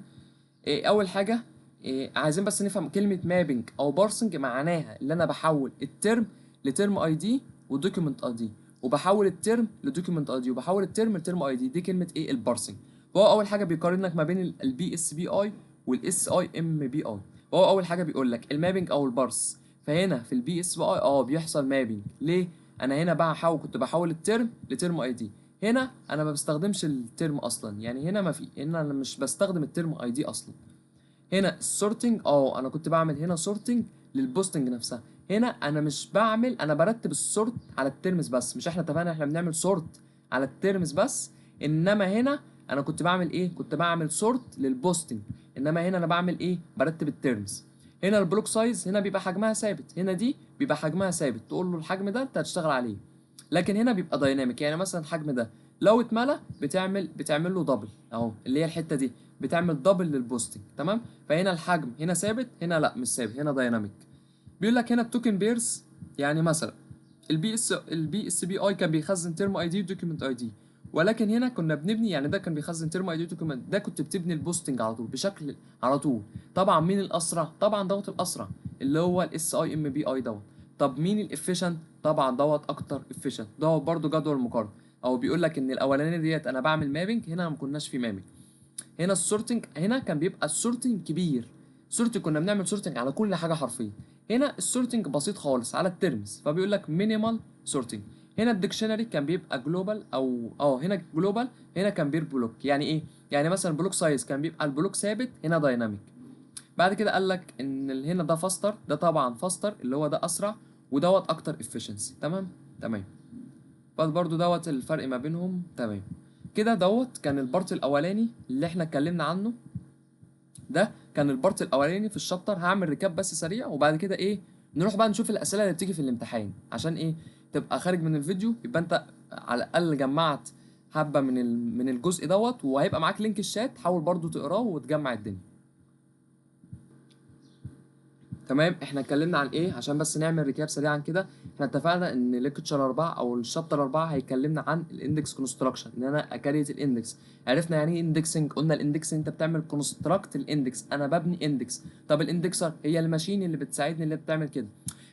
إيه؟ اول حاجة إيه؟ عايزين بس نفهم كلمة mapping او parsing، معناها اللي انا بحول ال term ل term ID و document ID، وبحول ال term ل document ID، وبحول ال term ل term ID. دي كلمة ايه؟ ال parsing. فهو اول حاجة بيقارن لك ما بين البي اس بي اي والاس اي ام بي اي. فهو اول حاجة بيقول لك ال mapping او ال parse. فهنا في ال PSPI بيحصل mapping. ليه؟ انا هنا بحاول، كنت بحول ال term ل term ID. هنا انا ما بستخدمش ال term اصلا، يعني هنا ما في، هنا انا مش بستخدم ال term ID اصلا. هنا ال sorting، انا كنت بعمل هنا sorting لل posting نفسها. هنا انا مش بعمل، انا برتب ال sort على ال terms بس. مش احنا اتفقنا احنا بنعمل sort على ال terms بس. انما هنا انا كنت بعمل ايه؟ كنت بعمل sort لل posting. انما هنا انا بعمل ايه؟ برتب ال terms. هنا ال block size هنا بيبقى حجمها ثابت، هنا دي بيبقى حجمها ثابت، تقول له الحجم ده انت هتشتغل عليه. لكن هنا بيبقى dynamic، يعني مثلا الحجم ده لو اتملى بتعمل له double اهو، اللي هي الحتة دي بتعمل double لل posting. تمام؟ فهنا الحجم هنا ثابت، هنا لا مش ثابت، هنا dynamic. بيقول لك هنا ال token pairs، يعني مثلا ال BSPI كان بيخزن term ID و document ID، ولكن هنا كنا بنبني، يعني ده كان بيخزن term ID document، ده كنت بتبني ال posting على طول بشكل على طول. طبعا مين الاسرع؟ طبعا دوت الاسرع اللي هو ال SIMPI دوت. طب مين ال efficient؟ طبعا دوت اكتر efficient. دوت برده جدول مقارنة، او بيقول لك ان الاولانية ديت انا بعمل mapping، هنا ما كناش في mapping. هنا ال sorting، هنا كان بيبقى ال sorting كبير، sorting كنا بنعمل sorting على كل حاجة حرفيا. هنا ال sorting بسيط خالص على ال terms، فبيقول لك minimal sorting. هنا ال dictionary كان بيبقى global او هنا global، هنا كان per block. يعني ايه؟ يعني مثلا block size كان بيبقى ال block ثابت، هنا dynamic. بعد كده قال لك ان هنا ده faster، ده طبعا faster اللي هو ده اسرع، ودوت اكتر efficiency. تمام تمام. برضو دوت الفرق ما بينهم. تمام كده. دوت كان ال part الاولاني اللي احنا اتكلمنا عنه، ده كان ال part الاولاني في ال chapter. هعمل recap بس سريع، وبعد كده ايه نروح بقى نشوف الاسئلة اللي بتيجي في الامتحان، عشان ايه تبقى خارج من الفيديو يبقى انت على الاقل جمعت حبه من الجزء دوت، وهيبقى معاك link ال chat، حاول برضو تقراه وتجمع الدنيا. تمام. احنا اتكلمنا عن ايه عشان بس نعمل recap سريعا كده. احنا اتفقنا ان lecture 4 او ال chapter 4 هيكلمنا عن ال index construction، ان انا ا create ال index. عرفنا يعني ايه indexing، قلنا ال index انت بتعمل construct ال index، انا ببني index. طب ال indexer هي ال machine اللي بتساعدني اللي بتعمل كده.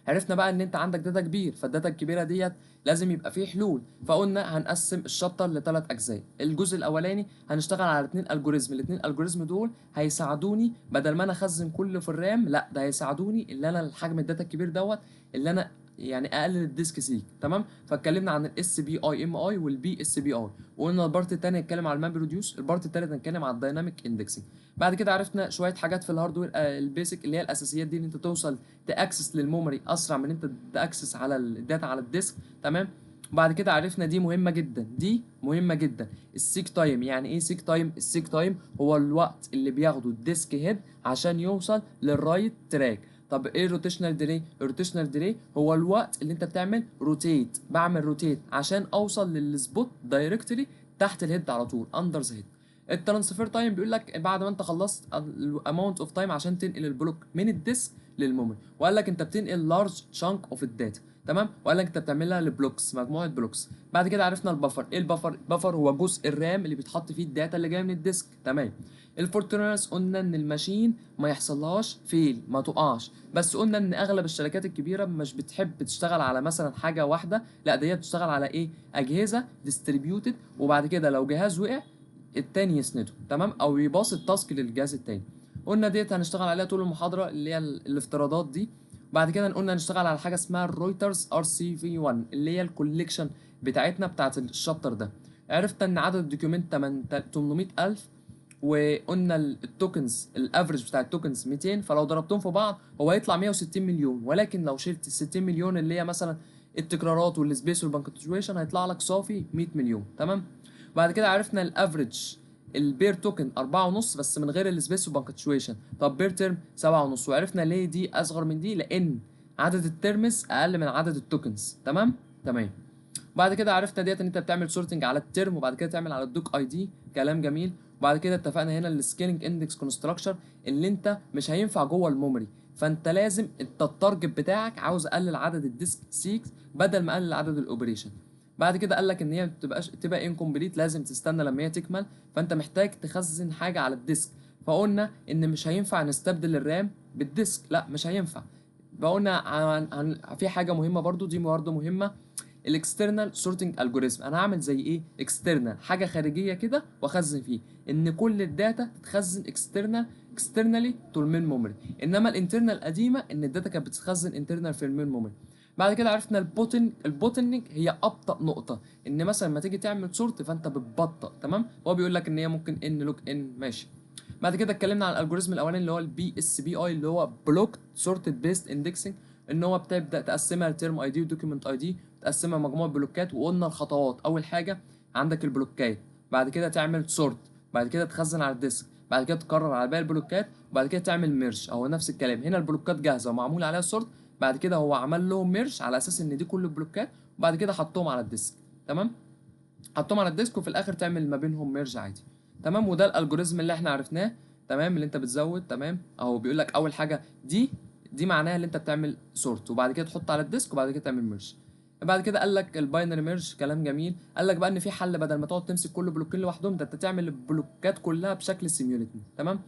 عرفنا بقى ان انت عندك data كبير، فال data الكبيرة ديت لازم يبقى فيه حلول، فقلنا هنقسم ال chapter لثلاث اجزاء. الجزء الاولاني هنشتغل على 2 algorithm، الاثنين algorithm دول هيساعدوني بدل ما انا اخزن كله في ال RAM، لا ده هيساعدوني اللي انا الحجم ال data الكبير دوت اللي انا يعني اقلل ال disk seek. تمام. فاتكلمنا عن ال SPIMI وال BSPI، وقلنا ال part الثاني هنتكلم على ال MapReduce، ال part الثالث هنتكلم على ال dynamic indexing. بعد كده عرفنا شوية حاجات في ال hardware ال basic اللي هي الاساسيات دي، ان انت توصل ت access لل memory اسرع من انت ت access على ال data على ال disk. تمام. بعد كده عرفنا دي مهمة جدا، دي مهمة جدا، ال seek time. يعني ايه seek time؟ ال seek time هو الوقت اللي بياخده ال disk head عشان يوصل لل right track. طب ايه ال rotational delay؟ ال rotational delay هو الوقت اللي انت بتعمل rotate، بعمل rotate عشان اوصل لل spot directly تحت ال head على طول، under the head. ال transfer time بيقول لك بعد ما انت خلصت ال amount of time عشان تنقل ال block من ال disk لل memory، وقال لك انت بتنقل large chunk of ال data. تمام. وقال لك انت بتعملها ل blocks، مجموعة blocks. بعد كده عرفنا ال buffer. ايه ال buffer؟ ال buffer هو جزء ال RAM اللي بيتحط فيه ال data اللي جاية من ال disk. تمام. ال fault tolerance قلنا ان ال machine ما يحصلهاش fail، ما تقعش، بس قلنا ان اغلب الشركات الكبيرة مش بتحب تشتغل على مثلا حاجة واحدة، لا ده هي بتشتغل على ايه؟ اجهزة distributed، وبعد كده لو جهاز وقع التاني يسنده. تمام. او يباص ال task للجهاز التاني. قلنا ديت هنشتغل عليها طول المحاضرة اللي هي الافتراضات دي. بعد كده قلنا هنشتغل على حاجة اسمها ال Reuters RCV 1 اللي هي ال collection بتاعتنا بتاعت ال chapter ده. عرفت ان عدد ال document 800,000، وقلنا ال tokens ال average بتاع ال tokens 200، فلو ضربتهم في بعض هو هيطلع 160 مليون، ولكن لو شلت ال 60 مليون اللي هي مثلا التكرارات وال space وال punctuation هيطلع لك صافي 100 مليون. تمام. بعد كده عرفنا ال average ال per token 4.5 بس من غير ال space وال punctuation. طب per term 7.5، وعرفنا ليه دي اصغر من دي، لان عدد ال terms اقل من عدد ال tokens. تمام تمام. بعد كده عرفنا ديت ان انت بتعمل sorting على ال term، وبعد كده تعمل على ال doc ID. كلام جميل. وبعد كده اتفقنا هنا ال scaling index construction اللي انت مش هينفع جوه ال memory، فانت لازم انت ال target بتاعك عاوز اقلل عدد ال disk seeks بدل ما اقلل عدد ال operation. بعد كده قال لك ان هي ما بتبقاش تبقى incomplete، لازم تستنى لما هي تكمل، فانت محتاج تخزن حاجة على ال disk. فقلنا ان مش هينفع نستبدل ال RAM بال disk، لا مش هينفع. فقلنا في حاجة مهمة برضو، دي برضو مهمة، ال external sorting algorithm. انا هعمل زي ايه؟ external، حاجة خارجية كده واخزن فيه، ان كل ال data تتخزن externally to ال main memory. انما ال internal قديمة ان ال data كانت بتتخزن internal في ال main memory. بعد كده عرفنا ال bottleneck هي ابطا نقطة، ان مثلا ما تيجي تعمل sort فانت بتبطأ. تمام. هو بيقول لك ان هي ممكن n log n، ماشي. بعد كده اتكلمنا عن ال algorithm الاولاني اللي هو ال BSPI اللي هو block sorted based indexing، ان هو بتبدا تقسمها ل term ID و document ID، تقسمها مجموعة بلوكات. وقلنا الخطوات، اول حاجة عندك البلوكات، بعد كده تعمل sort، بعد كده تخزن على ال disk، بعد كده تكرر على باقي البلوكات، وبعد كده تعمل merge. اهو نفس الكلام هنا، البلوكات جاهزة ومعمول عليها sort، بعد كده هو عمل لهم merge على اساس ان دي كل البلوكات، وبعد كده حطهم على ال disk. تمام، حطهم على ال disk وفي الاخر تعمل ما بينهم merge عادي. تمام، وده ال algorithm اللي احنا عرفناه. تمام، اللي انت بتزود. تمام، اهو بيقول لك اول حاجة دي معناها اللي انت بتعمل sort، وبعد كده تحط على ال disk، وبعد كده تعمل merge. بعد كده قال لك ال binary merge، كلام جميل. قال لك بقى ان في حل، بدل ما تقعد تمسك كل بلوكين لوحدهم، ده انت تعمل البلوكات كلها بشكل simultaneous. تمام،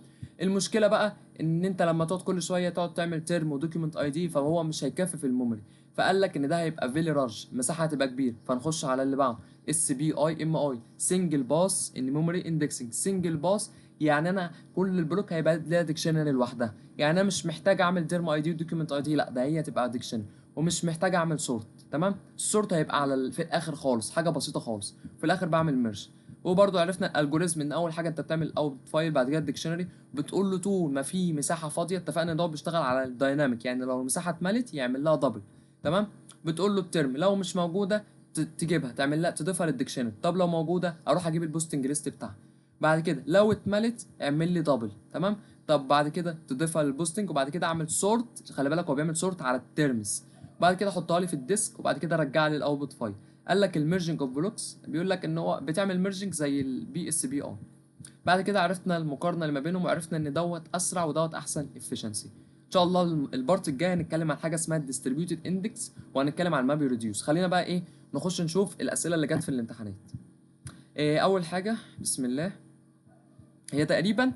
المشكلة بقى ان انت لما تقعد كل شوية تقعد تعمل term و document ID، فهو مش هيكفي في ال memory. فقال لك ان ده هيبقى very large، المساحة هتبقى كبيرة. فنخش على اللي بعده، SPIMI، single pass in memory indexing. single pass يعني انا كل ال block هيبقى ليها dictionary لوحدها، يعني انا مش محتاج اعمل term ID و document ID، لا ده هي هتبقى dictionary، ومش محتاج اعمل sort. تمام، ال sort هيبقى على في الاخر خالص، حاجة بسيطة خالص، في الاخر بعمل merge. وبرده عرفنا ال algorithm ان اول حاجة انت بتعمل out file، بعد كده ال dictionary، بتقول له طول ما في مساحة فاضية، اتفقنا ان هو بيشتغل على ال dynamic، يعني لو المساحة اتملت يعمل لها double. تمام، بتقول له ال term لو مش موجودة تجيبها، تعمل لها تضيفها لل dictionary. طب لو موجودة اروح اجيب ال posting list بتاعها. بعد كده لو اتملت اعمل لي double. تمام، طب بعد كده تضيفها لل posting، وبعد كده اعمل sort، خلي بالك هو بيعمل sort على ال terms، بعد كده حطها لي في ال disk، وبعد كده رجع لي ال output file. قال لك ال merging of blocks، بيقول لك ان هو بتعمل merging زي ال BSPI. بعد كده عرفنا المقارنة اللي ما بينهم، وعرفنا ان دوت اسرع ودوت احسن efficiency. ان شاء الله ال part الجاي هنتكلم عن حاجة اسمها ال distributed index، وهنتكلم عن MapReduce. خلينا بقى ايه نخش نشوف الاسئلة اللي جت في الامتحانات. إيه اول حاجة، بسم الله، هي تقريبا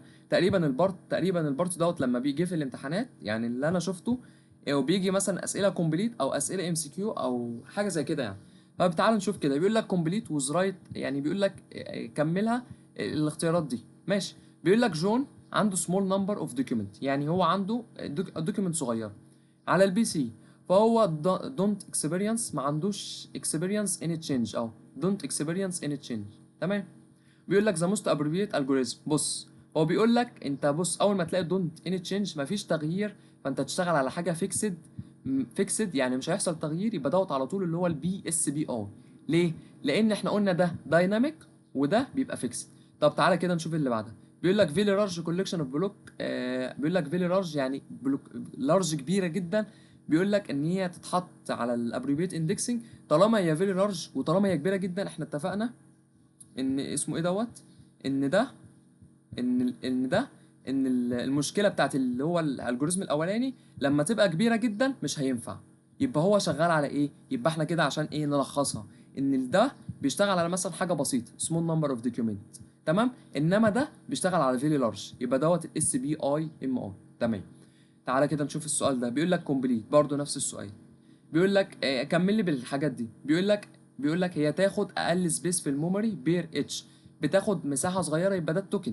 ال part دوت لما بيجي في الامتحانات، يعني اللي انا شفته إيه، وبيجي مثلا اسئلة complete او اسئلة MCQ او حاجة زي كده يعني. طب تعال نشوف كده، بيقول لك complete with right، يعني بيقول لك كملها الاختيارات دي. ماشي، بيقول لك جون عنده small number of document، يعني هو عنده document صغير على ال PC، فهو don't experience، ما عندوش experience any change، اهو don't experience any change. تمام، بيقول لك the most appropriate algorithm. بص هو بيقول لك انت بص اول ما تلاقي don't any change مفيش تغيير، فانت تشتغل على حاجة fixed، يعني مش هيحصل تغيير، يبقى دوت على طول اللي هو ال BSPI. ليه؟ لان احنا قلنا ده dynamic وده بيبقى fixed. طب تعالى كده نشوف اللي بعدها. بيقول لك very large collection of block، بيقول لك very large يعني block large كبيرة جدا، بيقول لك ان هي تتحط على ال appropriate indexing طالما هي very large وطالما هي كبيرة جدا. احنا اتفقنا ان اسمه ايه دوت، ان ده ان ان ده ان المشكلة بتاعت اللي هو ال algorithm الاولاني لما تبقى كبيرة جدا مش هينفع، يبقى هو شغال على ايه؟ يبقى احنا كده عشان ايه نلخصها، ان ده بيشتغل على مثلا حاجة بسيطة small number of document، تمام، انما ده بيشتغل على very large، يبقى دوت ال SPIMI. تمام، تعالى كده نشوف السؤال ده. بيقول لك complete، برضه نفس السؤال، بيقول لك كمل لي بالحاجات دي. بيقول لك هي تاخد اقل space في ال memory per each، بتاخد مساحة صغيرة، يبقى ده ال token.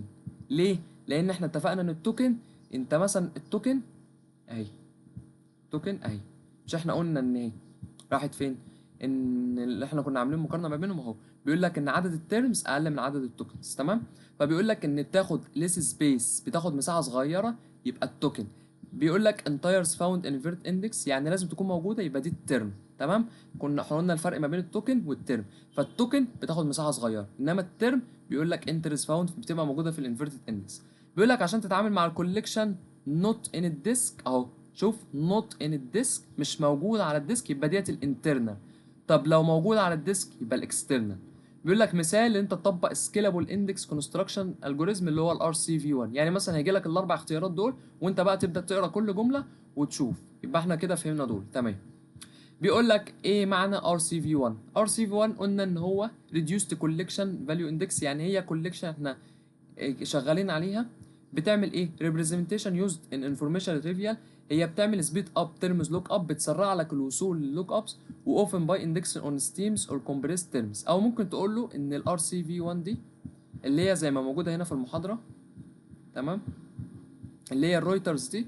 ليه؟ لان احنا اتفقنا ان ال token، انت مثلا ال token اهي، token اهي، مش احنا قلنا ان اهي راحت فين؟ ان اللي احنا كنا عاملين مقارنة ما بينهم اهو، بيقول لك ان عدد ال terms اقل من عدد ال tokens. تمام، فبيقول لك ان بتاخد less space، بتاخد مساحة صغيرة، يبقى ال token. بيقول لك entries found in inverted index، يعني لازم تكون موجودة، يبقى دي ال term. تمام، كنا قلنا الفرق ما بين ال token وال term، فال token بتاخد مساحة صغيرة، انما ال term بيقول لك entries found بتبقى موجودة في ال inverted index. بيقول لك عشان تتعامل مع ال collection not in ال disk، اهو شوف not in ال disk مش موجود على ال disk، يبقى ديت ال internal. طب لو موجود على ال disk يبقى ال external. بيقول لك مثال انت تطبق scalable index construction algorithm اللي هو ال RCV 1، يعني مثلا هيجي لك الاربع اختيارات دول وانت بقى تبدا تقرا كل جملة وتشوف، يبقى احنا كده فهمنا دول. تمام، بيقول لك ايه معنى RCV 1؟ RCV 1 قلنا ان هو reduced collection value index، يعني هي collection احنا شغالين عليها، بتعمل ايه؟ representation used in information retrieval، هي بتعمل speed up terms look up، بتسرع لك الوصول لل look ups، و often by index on stems or compressed terms. او ممكن تقول له ان ال RCV 1 دي اللي هي زي ما موجودة هنا في المحاضرة، تمام، اللي هي الرويترز دي،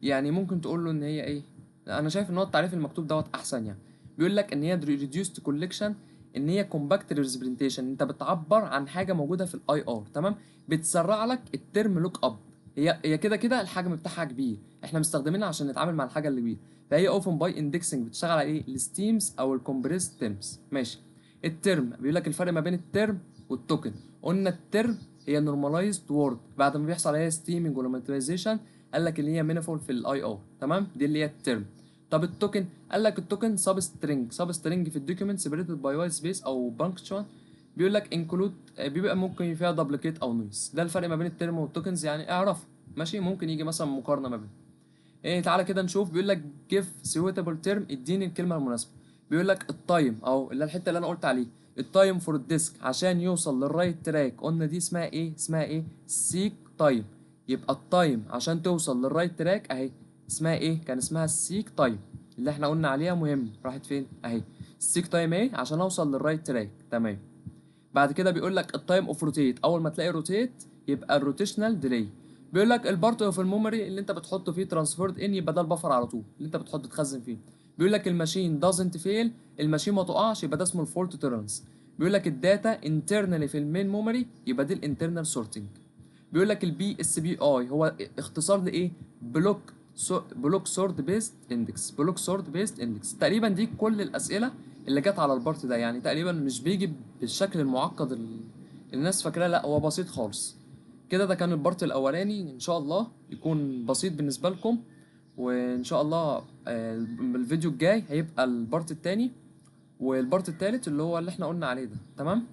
يعني ممكن تقول له ان هي ايه؟ انا شايف ان هو التعريف المكتوب دوت احسن. يعني بيقول لك ان هي reduced collection، ان هي compact representation، انت بتعبر عن حاجة موجودة في ال IR. تمام، بتسرع لك ال term look up، هي كده كده الحجم بتاعها كبير، احنا مستخدمينها عشان نتعامل مع الحاجة اللي كبيرة، فهي often by indexing بتشتغل على ايه؟ ال stems او ال compressed terms. ماشي، ال term بيقول لك الفرق ما بين ال term وال token. قلنا ال term هي normalized word بعد ما بيحصل عليها stemming و lemmatization، قال لك اللي هي meaningful في ال IR، تمام؟ دي اللي هي ال term. طب ال token قال لك ال token substring، substring في ال document separated by white space او punctuation، بيقول لك include بيبقى ممكن فيها duplicate او noise. ده الفرق ما بين ال term وال tokens، يعني اعرفه، ماشي؟ ممكن يجي مثلا مقارنة ما بينهم. ايه تعالى كده نشوف. بيقول لك give suitable term، اديني الكلمة المناسبة. بيقول لك ال time اهو اللي الحتة اللي انا قلت عليه، ال time for ال disk عشان يوصل لل write track، قلنا دي اسمها ايه؟ اسمها ايه؟ seek time. يبقى ال time عشان توصل لل write track اهي اسمها ايه؟ كان اسمها ال seek time اللي احنا قلنا عليها مهم، راحت فين؟ اهي ال seek time ايه عشان اوصل لل write track، تمام. بعد كده بيقول لك ال time of rotate، اول ما تلاقي rotate يبقى ال rotational delay. بيقول لك ال part of ال memory اللي انت بتحط فيه transferred in، يبقى ده ال buffer على طول اللي انت بتحط تخزن فيه. بيقول لك ال machine doesn't fail، ال machine ما تقعش، يبقى ده اسمه ال fault tolerance. بيقول لك ال data internally في ال main memory، يبقى دي ال internal sorting. بيقول لك ال BSBI هو اختصار لايه؟ Block sort based index، block sort based index. تقريبا دي كل الاسئلة اللي جت على ال part ده، يعني تقريبا مش بيجي بالشكل المعقد اللي الناس فاكراه، لا هو بسيط خالص كده. ده كان ال part الاولاني، ان شاء الله يكون بسيط بالنسبة لكم، وان شاء الله الفيديو الجاي هيبقى ال part التاني وال part التالت اللي هو اللي احنا قلنا عليه ده، تمام؟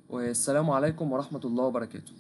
والسلام عليكم ورحمة الله وبركاته.